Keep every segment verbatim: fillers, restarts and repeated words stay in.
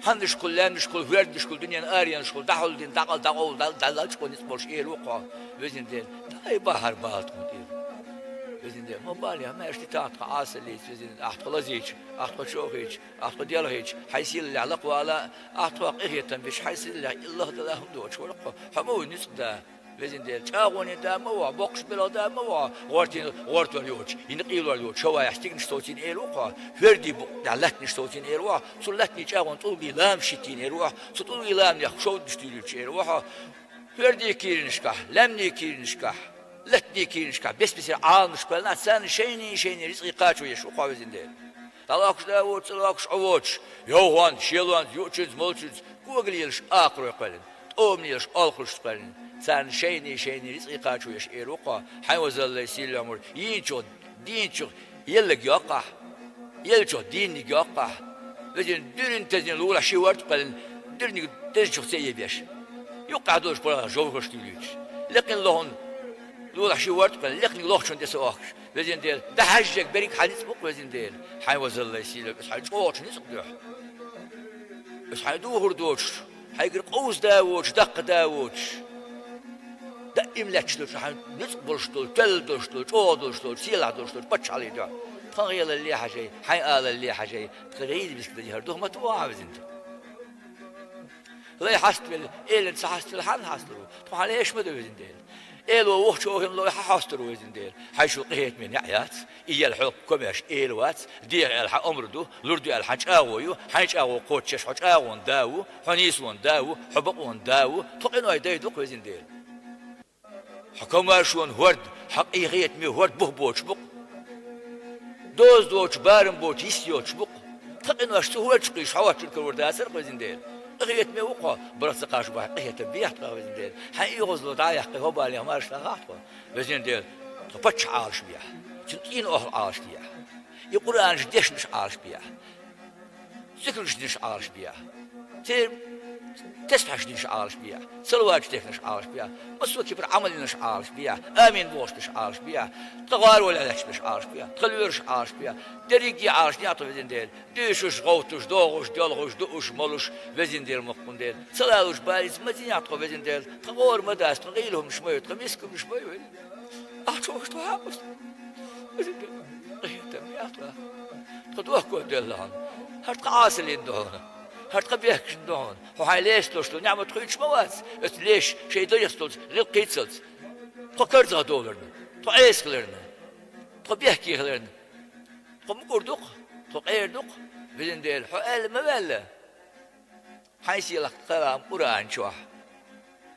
Хьаннашкахула, лаьмнашкахула, хӀордашкахула, дуьненан аренашкахула, дӀахьулдина, дӀакъал-, дӀакъовла, дӀа-, дӀалачкъо ницкъ болуш эр ву-кх хьо, везан Дела. Дай бахьар бала тхуна тӀера. Везан Дела, ма бале, ма аьшта тахта тхо Ӏасаллица, везан Дела, ахь тхо лазийча, ахь тхо чӀоагӀийча, ахь тхо делхийча, хьайн сийлаллехь лакхвала, ахь тхох къинхетам бича, хьайн сийлаллехь иллахдала хӀума доцуш вара-кх хьо. Хьо ма ву ницкъ да. Везан Дела, чӀагӀонийн да ма ву хьо, боккхачу белхан да ма ву хьо, гӀортийн, гӀортор йоцуш, йина къийлор йоцуш, шоваех стигнаш совцийна эр ву-кх хьо, хӀордийн букъ тӀехь латтанаш совцийна эр ву хьо, цу латтанийн чӀагӀонна тӀулгийн ламанаш йиттийна эр ву хьо, цу тӀулгийн ламанех шовданаш туьйлуьйтуш эр ву хьо. ХӀордийн кийранашкахь, лаьмнийн кийранашкахь, латтанийн кийранашкахь бес-бесара Ӏаламаш кхоьллина, царна шайна-шайна рицкъий кхачо еш ву-кх хьо, везан Дела. ДӀалохкуш да воцуш, ца лохкуш Ӏу воцуш, йовхонца, шелонца, юучуьнца, молчуьнца, когалелаш акхарой кхоьллина, тӀомалелаш олхазарш кхоьллина, царна шайна-шайна рицкъий кхачо еш эр ву-кх хьо, хьайн везаллай сийлаллехь ма ву, йийначух, дийначух еллаг йоккху ахь, еллачух дийнниг йоккху ахь. Везан Дела, дуьрина тезина лулахь ши хӀорд кхоьллина, дуьрниг дезачух ца ебеш. Юккъехь долуш паргӀат жовхӀарш туьйлуьйтуш. Лекхина лохна лулахь ши хӀорд кхоьллина, лекханиг лохчунна тӀе ца охкуш. Везан Дела, дӀахьаьжжинарг берриг хьан ницкъ бу-кх, везан Дела, хьайн везаллай сийлаллехь, аса хьайн чӀогӀачу ницкъ дуьхьа. Аса хьайн духар доцуш, хьайгара къовса да воцуш, даккха да воцуш, даим лаьтташ долчу хьайн ницкъ болуш долу, тоьлла долуш долу, чӀогӀа долуш долу, сийлахь долуш долу паччахьаллин дуьхьа. Тхан гӀелалле хьажай, хьайн алалле хьажай, тхан гӀийла миска дан яхьара духмат ву ахь, везан Дела. Лай хьаставелла, элана ца хьаставелла, хьанна хьастар ву? Тхо хьан леш ма ду, везан Дела. Эло вухчу вахана лой хьан хьостур ву, везан Дела? Хьайн шул къинхетаме неӀ яц, и ял хьо комаьрша эла вац, деха аьлла хьан омра ду, лур ду аьлла хьан чӀагӀо ю, хьайн чӀагӀо кхоччуш хьо чӀагӀонан да ву, хьо нийсонан да ву, хьо бакъонан да ву, тхо къинойн дай ду-кх, везан Дела. Хьо комаьршонан хӀорд, хьо къинхетаме хӀорд бух боцуш бу-кх. Доза доцуш, барам боцуш йист йоцуш бу-кх. Тхан къинош цу хӀордашка кхуьйсуш хьо хӀоттийна карор дацара-кх, везан Дела. Къинхетаме ву-кх хьо, барт ца кхаччалц къинхетам бехьа тхох, везан Дела. Хьайн оьгӀазло дӀа а яьккхина, хӀо балех марша дӀагӀахьа тхо, везан Дела. Тхан паччахьан Ӏалаш бехьа, цуьнан цӀийнан охьалуш Ӏалаш бехьа. И Къуръанаш дешнарш Ӏалаш бехьа. Зикраш динарш Ӏалаш бехьа. Церан тесбихьаш динарш Ӏалаш бехьа. Салаваташ дехнарш Ӏалаш бехьа. Массо а кепара Ӏамал йинарш Ӏалаш бехьа. Амин бохуш берш Ӏалаш бехьа. Тхан гӀаролехь лаьтташ берш Ӏалаш бехьа. Тхан лоьраш Ӏалаш бехьа. Дерриге а Ӏалаш дехьа тхо, везан Дела. Дуьйшуш, гӀовттуш, догӀуш, доьлхуш, дууш, молуш, везан Дела, мукъан Дела. Ца лалуш балица ма зинехь тхо, везан Дела. Тхан гӀора ма дац, тхан гӀийла хӀуманаш ма ю, тхан миска хӀуманаш ма ю, везан Дела. Ахь чӀогӀа ду хьан къуста. Везан Дела, къинхетам бехьа тхох. Тхо дохко девлла хьуна. ХӀара тхан Ӏасаллин ду хьуна. ХӀара тхан бехкашна ду хьуна. Хьо хьайн леш долуш долу неӀмат хуьйцуш ма вац. Оцу леша шайн дегӀаца долчу гӀиллакхашцалц. Тхо карзахдовларна. Тхо Ӏеса хиларна. Тхо бехке хиларна. Тхо мукӀар ду-кх. Тхо къера ду-кх. Везан Дела, хьо аьлла ма ваьлла. Хьайн сийлахь калам Къуръан чохь: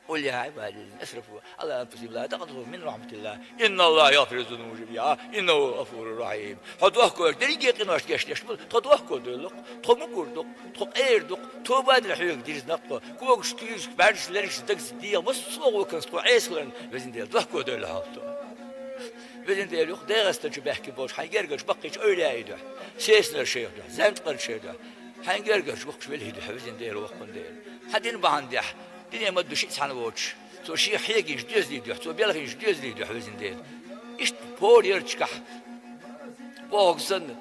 «Къул я Ӏибади ллазина асрафу Ӏала анфусихим ла такънату мин рахьматиллахь, инналлахьа ягӀфиру ззунуба жамиӀа, иннаху хӀува ргӀафуру рахьим». Хьо дохко, дерриге а къиношна гечдеш болу, тхо дохко девлла-кх, тхо мукӀар ду-кх, тхо къера ду-кх, тоба а дина хьоьга дирзина-кх тхо, когашца, куьйгашца, бӀаьргашца, лергашца, дагца дегӀан массо а гӀуллакхашца тхо Ӏеса хиларна, везан Дела, дохко девлла хьо тхо. Везан Дела, юха ДегӀастан чу баьхкина болчу хьайн гергарчу баккхийчу эвлаяийн дуьхьа, Сесанара шайх дуьхьа, Зенткъара шайх дуьхьа, хьайн гергарчу баккхийчу велий дуьхьа, везан Дела, воккхун Дела. Хьан дин бахьана дехьа, дине ма ду шиъ цхьаьна воцуш, цо шех хьегийчу доьзалийн дуьхьа, цо белхийчу доьзалийн дуьхьа, везан Дела. Иштта хӀора ярташкахь бохург санна,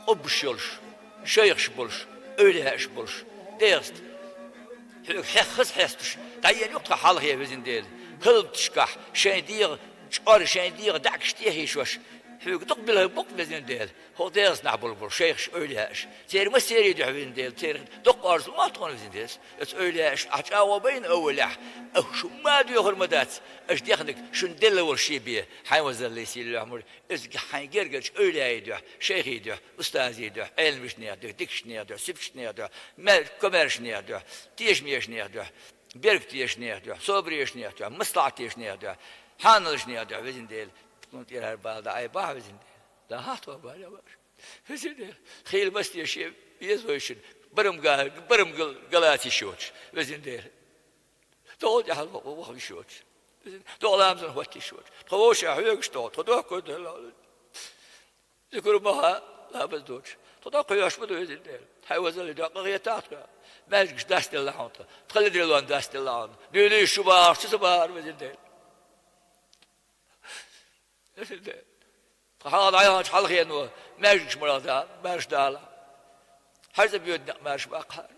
къуббаш йолуш, шайхаш болуш, эвлаяаш болуш, ДегӀаста. Хьоьга хьеххаза хьесташ, дӀаена юкъа тхан хьалхе, везан Дела. Халбаташкахь шайн дегӀан чкъор, шайн дегӀан даьӀахкаш тӀехьийшош, хьоьга дукха белхи бу-кх, везан Дела. ХӀокху ДегӀастанахь болу, болу шайхаш, эвлаяаш. Церан массерийн дуьхьа, везан Дела, церан доккха орцал ма тхуна, везан Дела. Оцу эвлаяаш ахь чӀагӀо байна аввалехь, аша хӀумма а доьхур ма дац, аша дехнарг шуна делла волу шен бен, хьайн вазаллий сийлахь мур, иза хьайн гергарчу эвлаяийн дуьхьа, шайхийн дуьхьа, устазийн дуьхьа, Ӏеламчу нехан дуьхьа, дикачу нехан дуьхьа, сибчу нехан дуьхьа, ме-, комаьрша нехан дуьхьа, тешаме еш нехан дуьхьа, беркате еш нехан дуьхьа, собаре еш нехан дуьхьа, маслахьате еш нехан дуьхьа, хьаналчу нехан дуьхьа, везан Дела, тхуна тӀера хӀара бала дӀаайбахьа, везан Дела. ДӀахьахь тхо бала ваш. Везан Дела, хийла мас те шен везойшина, барам га-, барам гал-, галаца йиш йоцуш, везан Дела. ДогӀа тӀехь ваха йиш йоцуш. Везан, догӀа ламазан хӀотта йиш йоцуш. Тхо вовшех хьоьгуш догӀу, тхо дохко делла. Зикр ма хьа, ламаз доцуш. Тхо дӀакхоьхьуш ма ду, везан Дела. Хьайн вазаллий доккха къахетахь тхо. Маьждигаш дастделла хьуна тхо. Тхан ледралон дастделла хьуна. Дуьйлийша шу бахарш, шу ца бахар, везан Дела. Везан Дела. Тхан хьалха дӀаяханчу хьалхено маьждигаш марха да, маьрша дала. Хьажа боьднакъ маьрша баккхар.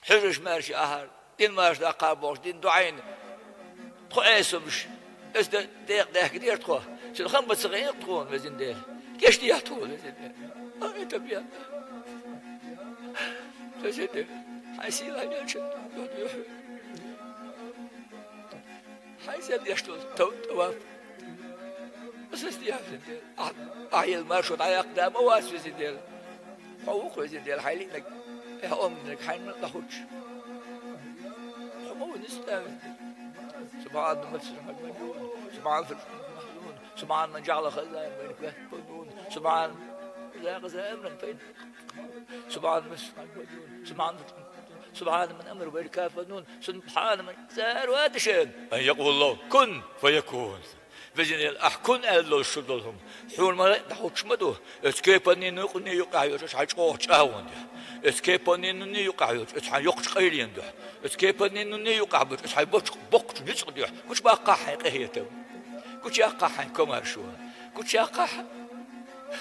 Хьуьжарш маьрша ахьар. Дин маьрша даккхар бохуш, дин дуьхьал. Тхо эсамаш. Эс де-, декъа даьхкадера тхо. Цуьнан хам бан ца хиъна тхуна, везан Дела. Гечдехьа тхуна, везан Дела. А, это бедно. Везан Дела. Хьайн сийлахь елча. Хьайн зе деш долу тов-, товаф. Аса стиягӀа, везан Дела. Ахь, ахь елла маршо дӀаяккха да ма вац, везан Дела. Хьо ву-кх, везан Дела, хьайн лиънарг, хьайн омраниг хьайна дӀахӀуттуш. Хьо ма ву нисса, везан Дела. سبحان من في السماء المجنون. سبحان في العرش المحزون. سبحان من جعل خزائن الملك يهتف النون. سبحان إذا قضى أمرا فإن سبحان من في السماء المجنون. سبحان من أمر ويل كافنون. سبحان من إذا أراد شيئا أن يقول له كن فيكون. Везан Дела, ахь кун аьлла долуш шу долу хӀума. Хьуна ма дӀахӀуттуш ма ду. Оцу кепанийн юкъанний юкъахь йолчу оцу хьайн чӀогӀа чӀагӀонан дуьхьа. Оцу кепанийн нунний юкъахь йолчу оцу хьайн йоккхачу къайленан дуьхьа. Оцу кепанийн нунний юкъахь болчу оцу хьайн боккхачу, боккхачу ницкъан дуьхьа. Гучубаккхахьа хьайн къинхетам. Гучуяккхахьа хьайн комаьршо. Гучуяккхахьа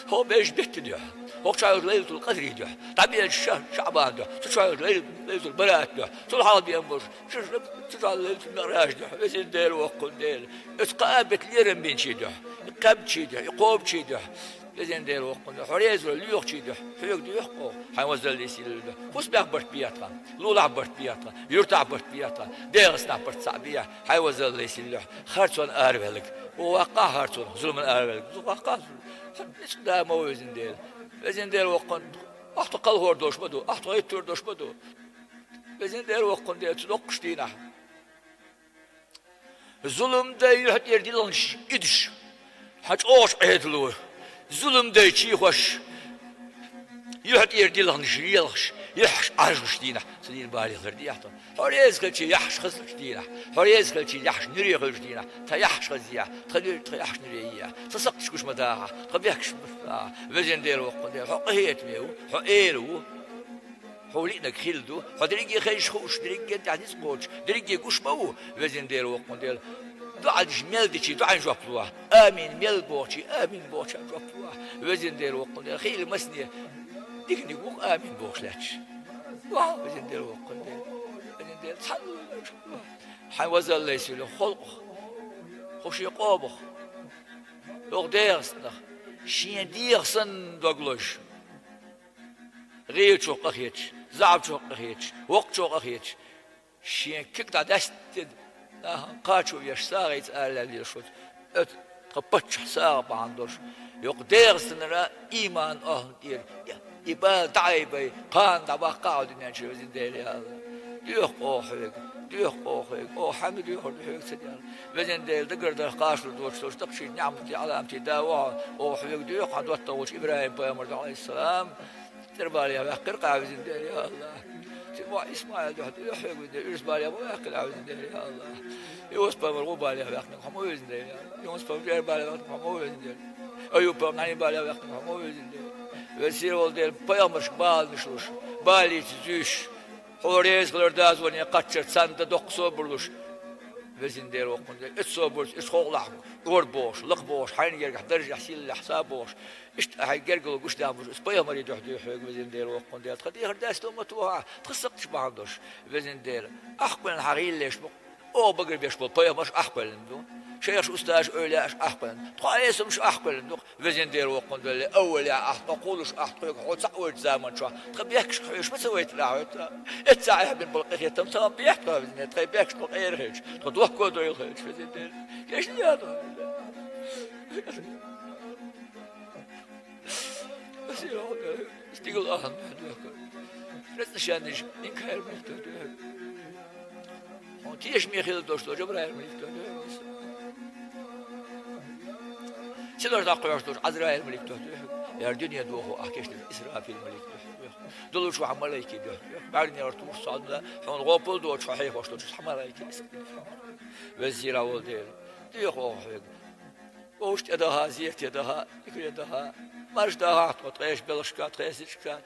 хӀокху бежан беттан дуьхьа, хӀокху чохь йолчу Лайлатул-Къадрин дуьхьа, дӀабеанчу ша-, ШаӀбан дуьхьа, цу чохь йолчу Лайлат-, Лайлатул-Бараат дуьхьа, цул хьалха беана болуш, шу-, шу-, цу чохь Лайлатул-МиӀражан дуьхьа, везан Дела, воккхун Дела. Оцу кхаа беттан лерам бинчийн дуьхьа, и кхаьбначийн дуьхьа, и кхобучийн дуьхьа, везан Дела, воккхун Дела. Хьо реза вара лоьхучийн дуьхьа, хьоьга доьху-кх оха, хьайн везаллин сийлаллин дуьхьа. ХӀусамехь барт бехьа тхан, лулахь барт бехьа тхан, юьртахь барт бехьа тхан, ДегӀастанахь барт цхьаъ бехьа, хьайн везаллин сийлаллин дуьхьа. Харцонан араваьлларг, вон ваккхахьа харцонах, зуламан араваьлларг, зу-, ваккхахьа зу-, Ницкъ да ма ву, везан Дела. Везан Дела, воккхун, ахь тхо кхалхор долуш ма ду, ахь тхо гӀиттор долуш ма ду. Везан Дела, воккхун Дела, цу доккхачу дийнахь. Зуламан дай юьхь тӀера дилханаш идуш, хьан чӀогӀачу Ӏедало. Зуламан дай чийхош, юьхь тӀера дилханаш лелхаш, яххьаш Ӏаржуш дийнахь, цу дийнан балех лардехьа тхо. Хьо реза хилча яххьаш хазлучу дийнахь, хьо реза хилча яххьаш нуьре хуьлучу дийнахь, тхан яххьаш хазъехьа, тхан нуьре, тхан яххьаш нуьре йехьа, тхан сакхташ гуш ма дахьа, тхан бехкаш ма дахьа. Везан Дела, воккхун Дела, хьо къинхетаме ву, хьо эла ву, хьо лиънарг хилла ду, хьо дерриге хезаш хууш, дерриге тӀехь ницкъ кхочуш, дерриге гуш ма ву, везан Дела, воккхун Дела. ДоӀанаш мел дечийн доӀанна жоп лохьа, амин мел бохучийн амин бохучарна жоп лохьа, везан Дела, воккхун Дела. Хийла масане диканиг ву-кх амин бохуш лаьтташ. Везан Дела, воккхун Дела. Везан Дела, цхьаьна ву-кх. Хьайн везаллин сийлаллин халкъах, хӀокху шен къомах, хӀокху ДегӀастанах, шен дегӀа санна дог лозуш, гӀийлачух къахеташ, заьӀапчух къахеташ, воккхачух къахеташ, шен куьг дӀадаьстина, нахана кхачо веш, сагӀийца аралаьлла лелаш ву оцу тхан паччахь сагӀа бахьана долуш, хӀокху ДегӀастанара иман охьан тӀера и бала дӀа а бай, кхана дӀабаккха хьо дуьнен чу, везан Дела, я АллахӀ. Доьху-кх оха хьоьга, доьху-кх оха хьоьга, оха хьанна доьхур ду хьоьга ца дела. Везан Дела, дагардан кхачо доцуш долчу дакъа шина неӀматийн Ӏаламатийн да ву хьо, оха хьоьга доьху хьан доттагӀа волчу ИбрахӀим-пайхамар дуьхьа, Ӏалайхиссалам. Церан балех ваьккхира-кх ахь, везан Дела, я АллахӀ. Цуьнан воӀ Исмаил дуьхьа доьху хьоьга, везан Дела, уьш балех ма ваьккхина ахь, везан Дела, я АллахӀ. Юсуп-пайхамар гӀу балех ваьккхинарг хьо ма ву, везан Дела. Юсуп-пайхамар чӀера балех ваьккхинарг хьо ма ву, везан Дела. Аюб-пайхамар нӀаьний балех ваьккхинарг хьо ма ву, везан Дела. Веза Сийлахь волу Дела, пайхамаршка баланаш луш, балица зуьйш, хьо реза хилар дозалле кхаччалц царна дан доккха собар луш, везан Дела, воккхун Дела. Оцу собарца уьш хьо гӀуллакх ор бохуш, лакха бохуш, хьайна гергахь даржехь, сийлаллехь са бохуш, иштта ахьа гергарло гуш дахьа бохуш, оцу пайхамарийн дуьхьа доьху хьоьга, везан Дела, воккхун Дела. Тхан дехар даьстина ма тоха, тхан сакхташ бахьана долуш, везан Дела. Ахь кхоьллина хьан гӀийла леш бу-кх, оха багарбеш болу пайхамарш ахь кхоьллина ду. Шайхаш, устазаш, эвлаяаш ахь кхоьллина. Тхо эсамаш ахь кхоьллина ду-кх, везан Дела, воккхун Дела. Аввалехь ахь тхо кхуллуш, ахь тхоьга хьо цхьаъ воьдучу заманчохь тхан бехкашка хьоьжуш ма ца вайтира ахь хӀоьттина. Эццахь эхь бина болу къинхетам тхан бехк тхо, везан Дела, тхайн бехкаш тхо къера хилча, тхо дохко дойла хилча, везан Дела. Кешнеян. Стигал ахьа дуьхьа доьху. Разнообразие инкар муьлхха дуьхьа. Хьуна тешаме хила долуш долу Жабраил малик дуьхьа доьху. Синаш дӀакхоьхьуш долуш Ӏазраил малик дуьхьа доьху. Яра дуьне дохо ахь кешнаш Исрафил малик дуьхьа доьху. Долуш ваха малайки дуьхьа доьху. БӀаьрнера тух цхьанна, хьуна гӀопал доцуш, хьо хьехош долчу малайки. Веза-сийлахь волу Дела, доьху оха хьоьга. Вовш тӀедахьа, зерате дахьа, дикане дахьа, марша дахьа тхо тхешан белхашка, тхешан зудчуьнга,